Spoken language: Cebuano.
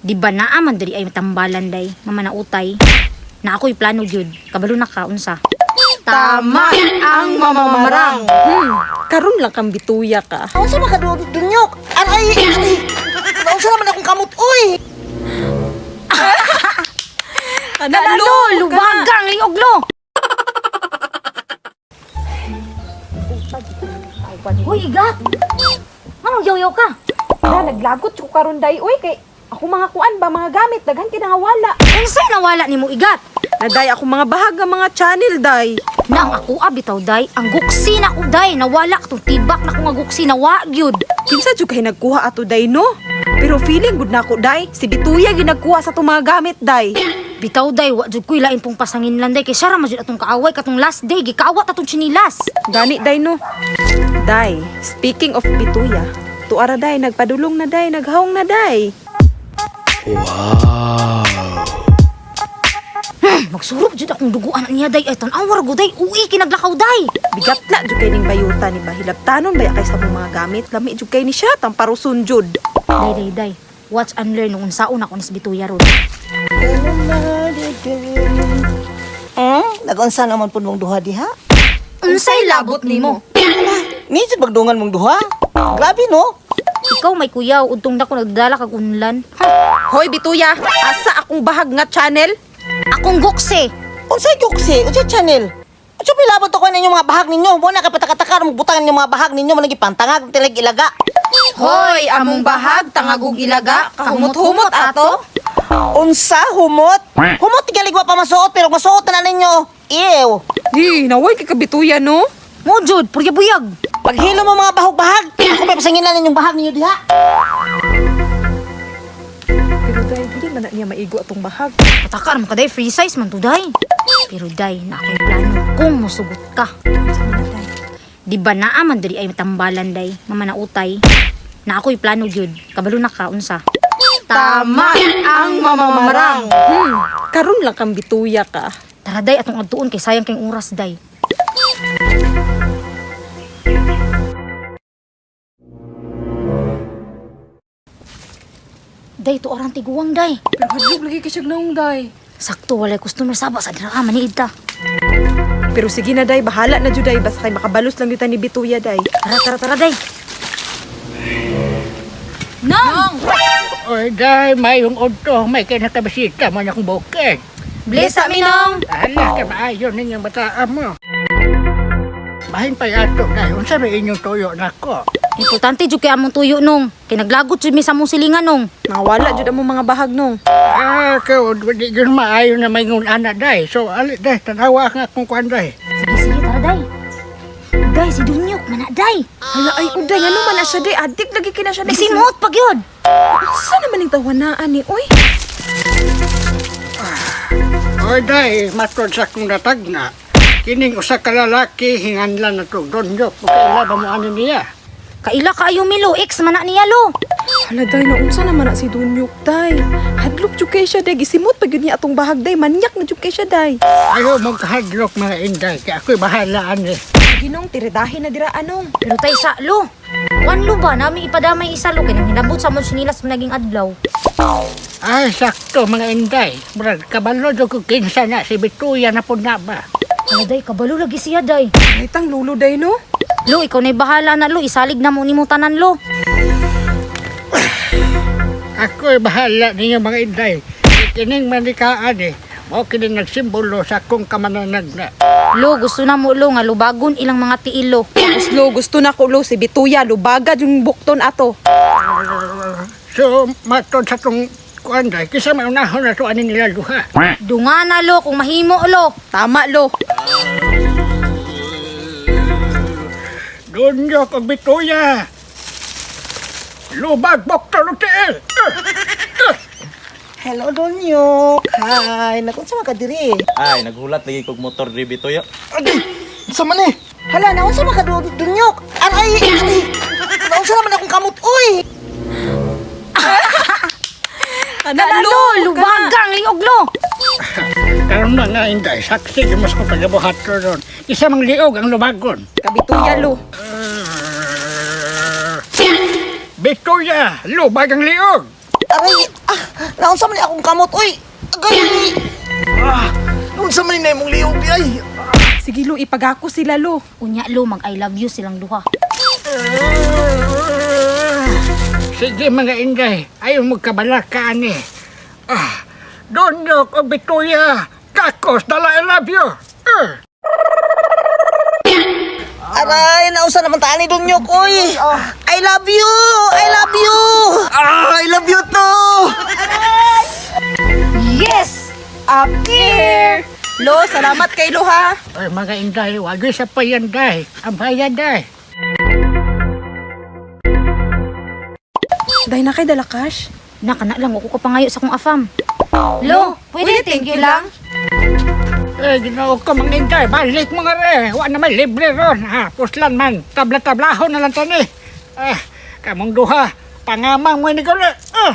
Di ba naa man diri ay tambalan day, mama na utay. Na ako'y plano gyud. Kabalo na ka unsa. Tama ang mamamarang. Karon lang kang bituya ka. Unsa man ka dunyok? Aray, ay. Unsa naman akong kamot oy? Kana Lo, lubagang liog lo. Hoy, igat. Nganong yaw-yaw ka? Na naglagot ko karon day oy kay ako mga kuan ba mga gamit daghan kay nangawala. Unsay nawala nimo igat? Naday ako mga bahag nga mga channel day. Na ang ako bitaw day, ang guksi na ko day, nawala katong tibak na ko nga guksi nawa gyud. Kinsa jud kay nagkuha ato day no? Pero feeling good na ako day. Si Bituya gyud nagkuha sa atong mga gamit day. Bitaw day, wa jud ko'y lain pong pasanginlan day kay siya ra man jud atong kaaway katong last day gikaawat atong tsinilas. Gani day no. Day, speaking of Bituya, tuara day nagpadulong na day, naghawong na day. Magsurop jud akong duguan niya day ay tan-awar go day, uwi kinaglakaw day. Bigat la jud kay ning bayuta ni ba hilabtanon baya kay sa among mga gamit. Lami jud kay ni siya tamparuson jud. Day day day, watch and learn nung unsaon ako ni Bituya ron. Nagunsa naman pud mong duha diha? Unsay labot nimo? Ni jud bagdungan mong duha? Grabe no? Ikaw may kuyaw, udtong dako nagdala kag unlan. Ha, Hoy Bituya, asa akong bahag nga channel? akong guksi. Unsay guksi? Unsay channel? Unsa pilabot ako ninyong mga bahag ninyo? Mo na kapataka-taka mo butangan ninyong mga bahag ninyo man pantangag tilag ilaga. Hoy, among bahag tangagog ilaga, kahumot-humot ato. Unsa humot? Humot tingali wa pa masuot pero masuot na ninyo. Ew. Di, naway kay kabituya no. Mo jud, purya buyag. Paghilo mo mga bahog-bahag, ako may pasanginan ninyong bahag ninyo diha. Pero day, di man na niya maigo atong bahag. Pataka ra man ka day, free size man to day. Pero day, na ako'y plano kung musugot ka. Di ba naa man diri ay tambalan day, mama na utay. Na ako'y plano gyud. Kabalo na ka unsa. Tama ang mamamarang. Karon lang kang bituya ka. Tara day atong adtuon kay sayang kay oras day. Day to orang tiguang day. Pero hadlok lagi kay siya naong day. Sakto walay customer saba sa dira ka maniid ta. Pero sige na day, bahala na jud day basta kay makabalos lang yun ta ni Bituya day. Tara tara tara day. Nong! Oy, day, mayong udto, may kinakabisita man akong bukid. Bless sa nong. Ala, ka maayo ninyong bataan mo. Bahin pa yato, day, unsa may inyong tuyo nako. Importante jud kay among tuyo nong. Kay naglagot jud mi sa among silingan nong. Nawala jud among mga bahag nong. Ah, kaw, di yun maayo na may ana, day. So, ali, day, tanawa nga akong kuan, day. Sige sige tara day. Day si Dunyok mana day. Hala ay uday ngano man na siya day, adik lagi kina siya day. Gisimot pag yun. Asa naman ning tawanaan ni oy? Oy, day, matod sa akong natagna. Kining usa ka lalaki, hinganlan na to, donyok, kaila ba mo ani niya? Kaila kaayo milo ex mana niya lo. Hala day, naunsa naman na si Dunyok day. Hadlok jud kay siya day, gisimot pag yun niya atong bahag day, manyak na jud kay siya day. Ayaw magkahadlok mga inday, kay ako'y bahala ani. Ginong tiridahin na dira anong. Pero tay sa lo. Wan lo ba nami ipadamay isa lo kay nang hinabot sa among sinilas naging adlaw. Ay, sakto mga inday. Murag, kabalo jud ko kinsa na, si Bituya na po na ba? Hala day kabalo lagi siya day. Ay tang lulo day no. Lo ikaw na'y bahala na lo isalig na mo nimo tanan lo. Ako'y bahala ninyo mga inday. Kining manikaan eh. Mao kining nagsimbolo sa akong kamananag na. Lo gusto na mo lo nga lubagon ilang mga tiil lo. Uslo gusto na ko lo si Bituya lubaga yung bukton ato. So, matod sa tong kuan day, kisa maunahon na to ani nila duha. Dungana lo kung mahimo lo. Tama lo. Dunyok og Bituya. Lubag bukton og tiil. Hello Donyok. Hi, nakunsa man ka diri? Ay, naghulat lagi kog motor diri Bituya. Unsa man eh? Hala, naunsa man ka dunyok? Aray, ay. Naunsa naman akong kamot oy? Kana Lo lubagang liog lo. Karon na nga inday, saksi gyud mas ko pagabuhat ko ron. Isa mang liog ang lubagon. Kabituya lo. Bituya, lubag ang liog. Aray, ah, Naunsa man ni akong kamot, oy. Agay! Ah, unsa man ni na imong liog di ay? Sige lo, ipagako sila lo. Unya lo, mag I love you silang duha. Sige mga inday, ayaw magkabalaka ani. Ah, Donyok o Bituya, kakos dala I love you. Eh. Aray, naunsa naman ta ani Dunyok, oy. I love you! I love you! Ah, I love you too. Yes! Appear! Lo, salamat kay lo ha. Ay, mga inday, wag sa payanday. Ambayan day. Day na kay dala cash. Na kana lang ako ka pangayo sa akong afam. Lo, pwede, thank you lang. Eh, ginoo ko mga inday, balik mga re. Wa na may libre ron. Ha, puslan man, tabla-tablahon na lang tani. Ah, kamong duha, pangamang mo ni guli. Ah.